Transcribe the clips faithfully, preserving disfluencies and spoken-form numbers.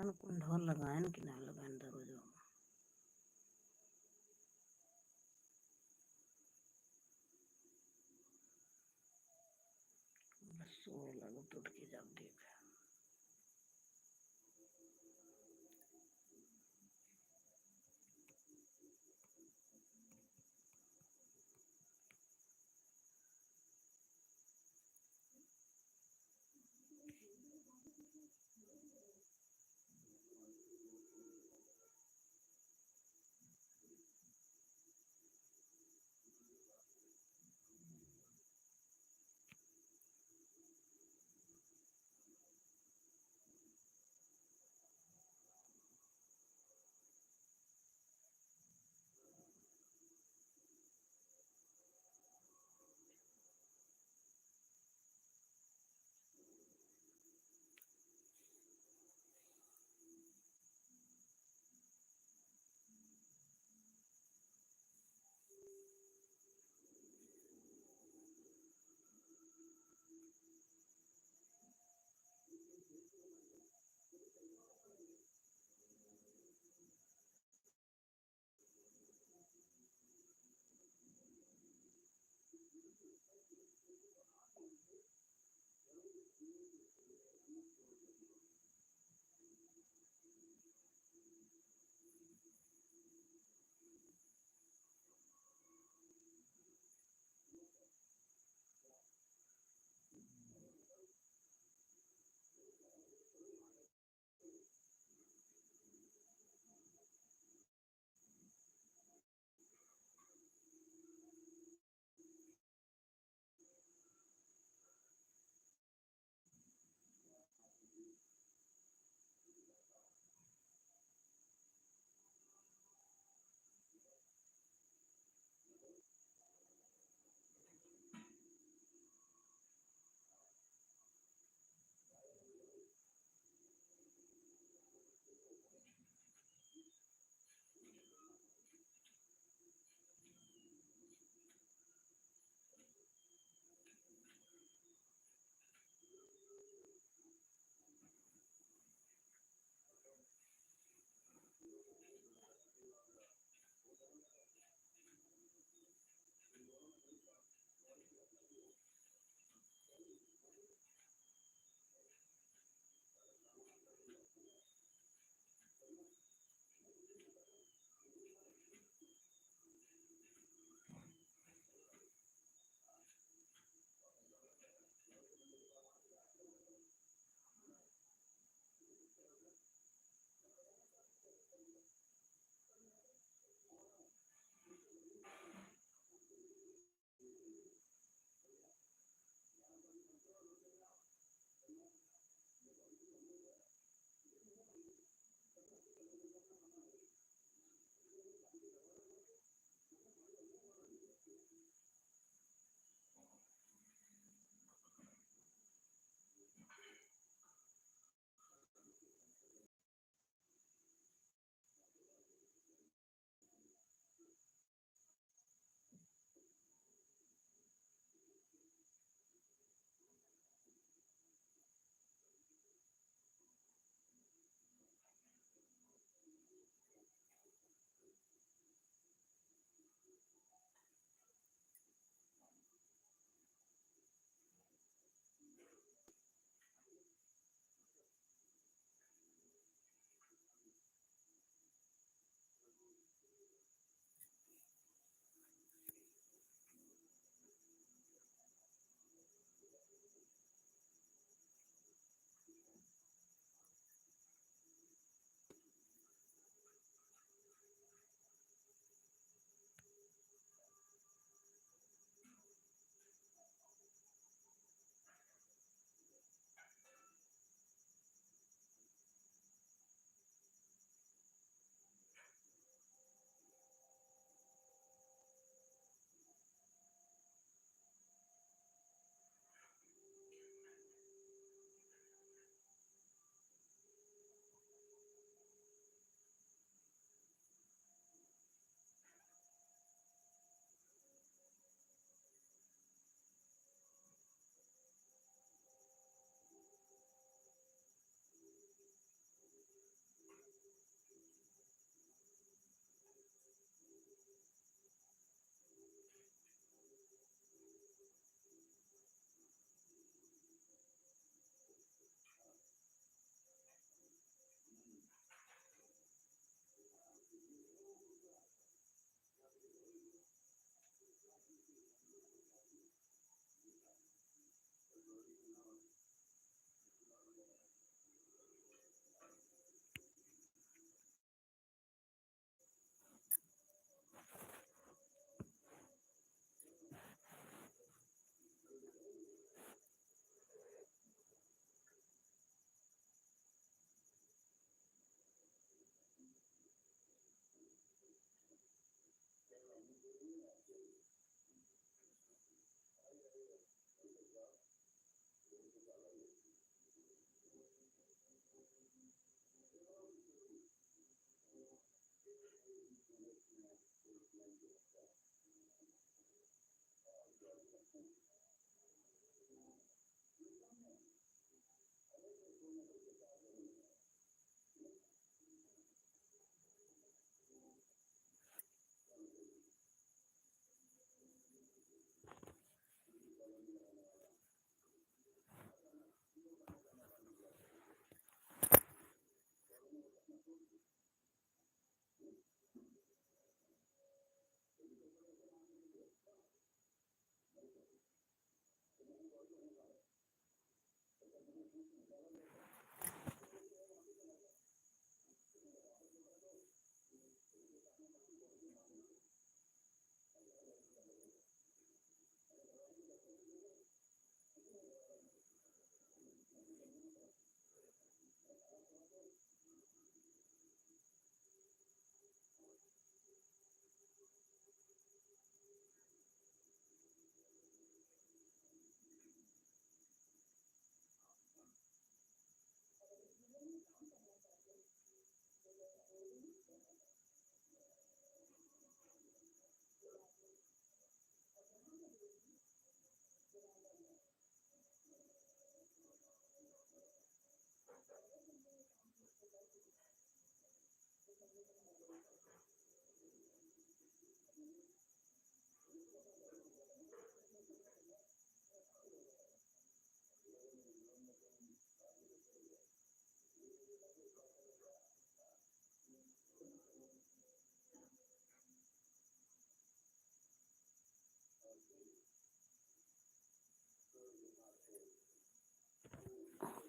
पता न कुंढवा लगाएन कि ना लगाएन दरवाजा। बस शोर लागत, उठ के जाब देख।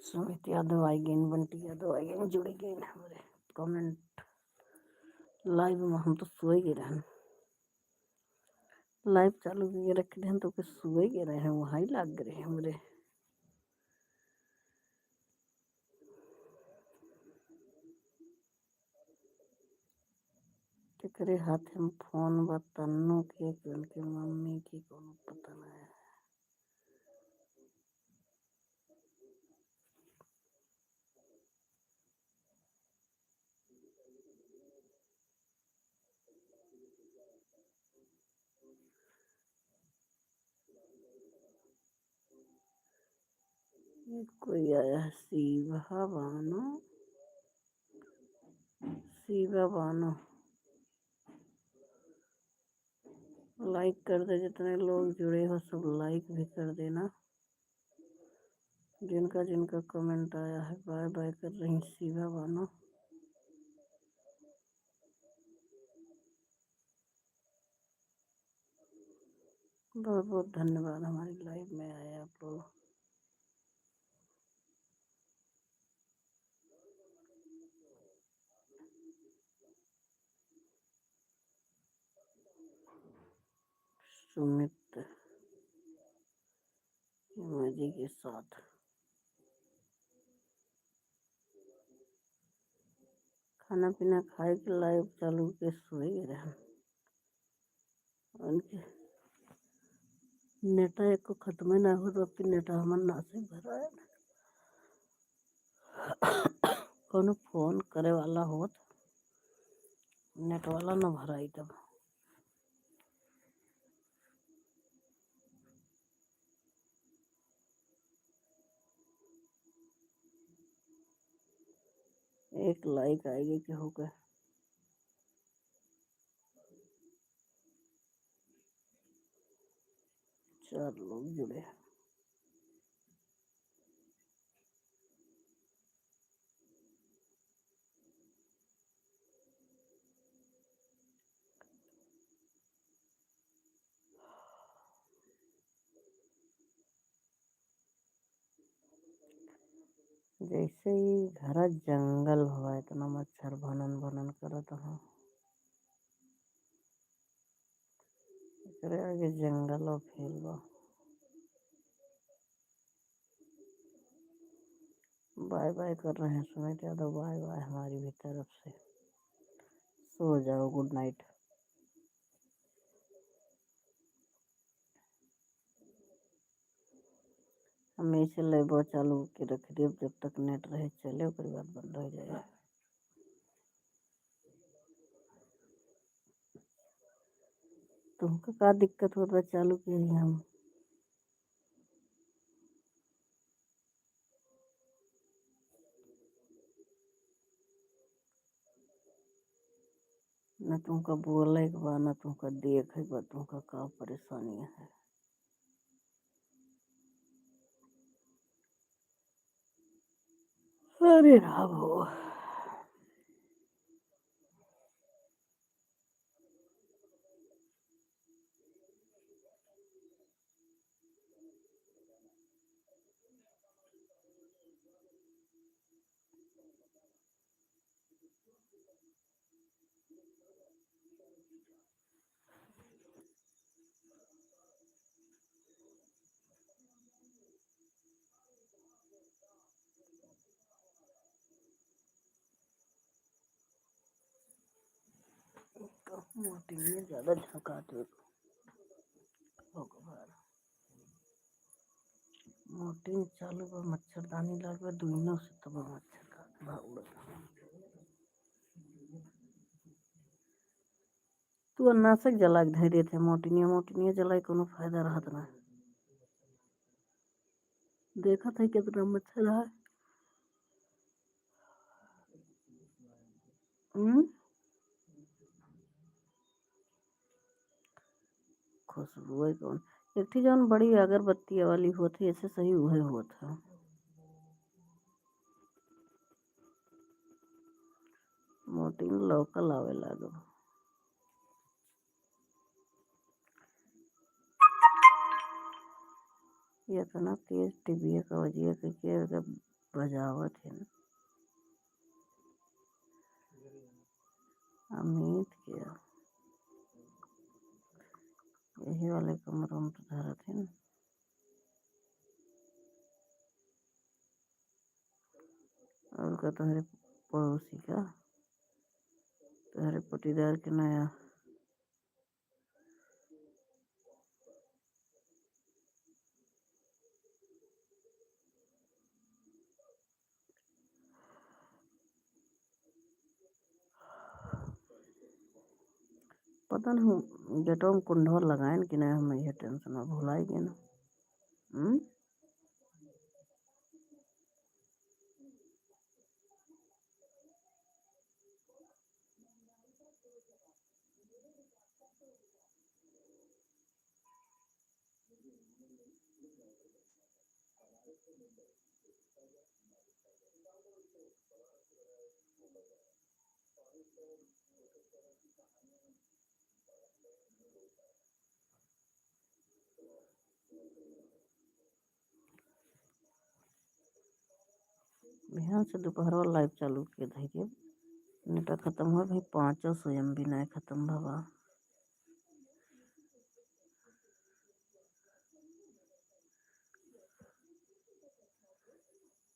सुमित यादव आई गइन, बंटी यादव आई गइन, जुड़ी गइन हमरे comment live में। हम तो सोए गए रहन, live चालू करके रख देहन तो के सोए गए रहे, वहाँ ही लाग गए हमरे। केकरे हाथे में फोन बा, तन्नू के कि उनके मम्मी के, कोनो पता नहीं। ये कोई आया है, शिवा बानो, शिवा बानो। Like कर दे, जितने लोग जुड़े हो सब like भी कर देना। जिनका जिनका comment आया है, bye bye कर रही शिवा बानो। बहुत बहुत धन्यवाद हमारी live में आए आप लोग। सुमित emoji के साथ। खाना पीना खाए के live चालू के सोए गए रहन। उनके नेटा एको खत्म ना हो तो अपनी नेटा हमन ना से भराए। कोनो फोन करे वाला होत, नेट वाला न भराई तब। एक like आएगी कि होगा। चार लोग जुड़े हैं। जैसे ही घरा जंगल हुआ, इतना मच्छर भनन भनन करत ह। एकरे आगे जंगल और फेल बा। Bye bye कर रहे हैं सुमित यादव, bye bye हमारी भी तरफ से। सो जाओ, good night। हम ऐसे live चालू के रख देब, जब तक नेट रहे चले, ओकर बाद बंद हो जाए। तुमका का दिक्कत होत बा, चालू किया ही हम। न तुमका बोले के बा, न तुमका देखे के बा, तुमका का परेशानी है। अरे राम हो। मोटिनिया ज्यादा झकात हो। मोटिन चालू बा, मच्छरदानी लागल बा, दुइनो से तब मच्छर काट बा, उड़त बा। तू अन्नासक जला के धइ देत है मोटिनिया, मोटिनिया जलाई कोनो फायदा रहत ना। देखत है कितना मच्छर है। हम्म? खुशबुए कौन? एक ठे जौन बड़ी अगरबत्ती वाली होत है, ऐसे सही उहे होत है। मोटिन लौका लावे लागल। ये इतना तेज टिबिया का वजह से के अगर बजावत है ना। अमित के यही वाले कमरा में तो धरत है ना। और का तोहरे पड़ोसी का, तोहरे पटीदार के नया। पता नहीं, गेटवा में कुंडवा लगाएन कि नहीं, हम ये टेंशन में भुलाई गए ना। हम्म? बिहान से दोपहरवा live चालू किए धइके नेटा खतम हो भाई, पाँचों सौ एम बी नहीं खतम भवा।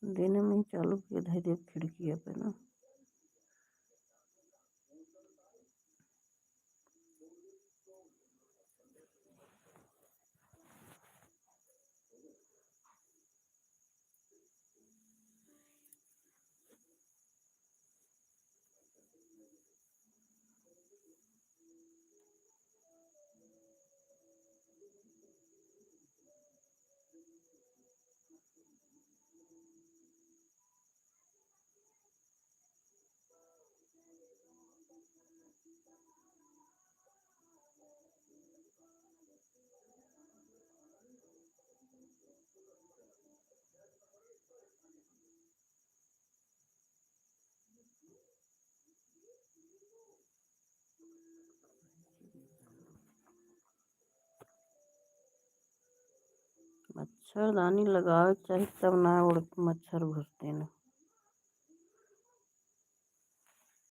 दिन में ही चालू किए धइ देब खिड़की पे ना। मच्छरदानी लगावे के चाही, तब ना उड़, मच्छर घुसते ना।